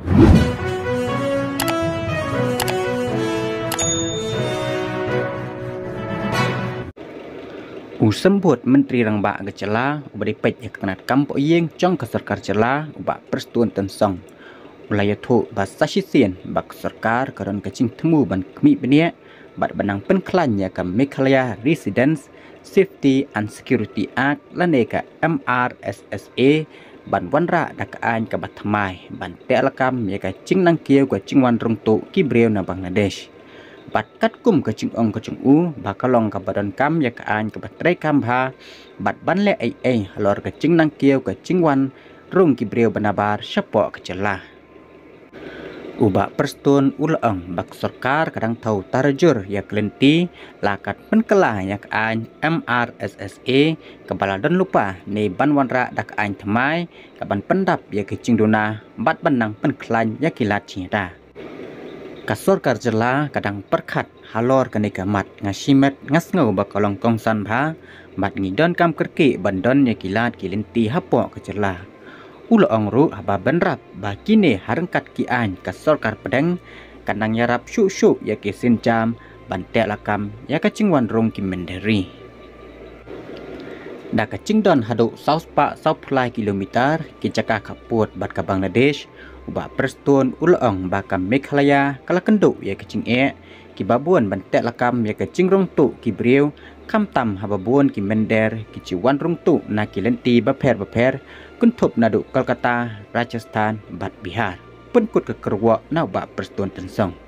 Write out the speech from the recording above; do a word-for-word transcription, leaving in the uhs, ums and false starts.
U Symbud Myntri Rangbah ka jylla uba dei peit ïa ka tnat kam poh ïing jong ka sorkar jylla, u Bah Prestone Tynsong, u la ïathuh ba sa shisien ba ka sorkar ka don ka jingthmu ban khmih bniah bad ban nang pynkhlaiñ ïa ka Meghalaya Residents Safety and Security Act lane ka M R S S A ban wanrah da ka aiñ kaba thymmai ban teh lakam ïa ka jingnang kiew ka jingwan rung tuh ki briew na Bangladesh. Bad katkum ka jingong ka jong u ba ka long kaba donkam ïa ka aiñ kaba treikam bha bad ban leh ei ei halor ka jingnang kiew ka jingwan rung ki briew ba nabar shapoh ka jylla. U Bah Prestone u la ong ba ka sorkar ka dang thew tarajur ïa ka lynti la ka pynkylla ïa ka aiñ M R S S A kaba la don lypa ne ban wanrah da ka aiñ thymmai ka ban pyndap ïa ka jingduna bad ban nang pynkhlaiñ ïa ki lad jingïada. Ka sorkar jylla ka dang pyrkhat halor kane ka mat, nga shimet nga sngew ba ka long kongsan bha bad ngi donkam kyrkieh ban don ïa ki lad ki lynti hapoh ka jylla. U la ong ruh haba bynrap ba kine ha ryngkat ki aiñ ka sorkar pdeng kan nang ïarap shuh shuh ïa ki sienjam ban teh lakam ïa ka jingwan rung ki mynder ri. Da ka jingdon haduh saw spah saw phew lai kilometer ki jaka khappud bad ka Bangladesh, u Bah Prestone u la ong ba ka Meghalaya ka la kynduh ïa ka jingeh kiba bun ban teh lakam ïa ka jingrung tuh ki briew, khamtam haba bun ki mynder ki ju wan rung tuh na ki lynti bapher bapher, kynthup naduh Kolkata, Rajasthan bad Bihar. Pynkut ka kyrwoh na u Bah Prestone Tynsong.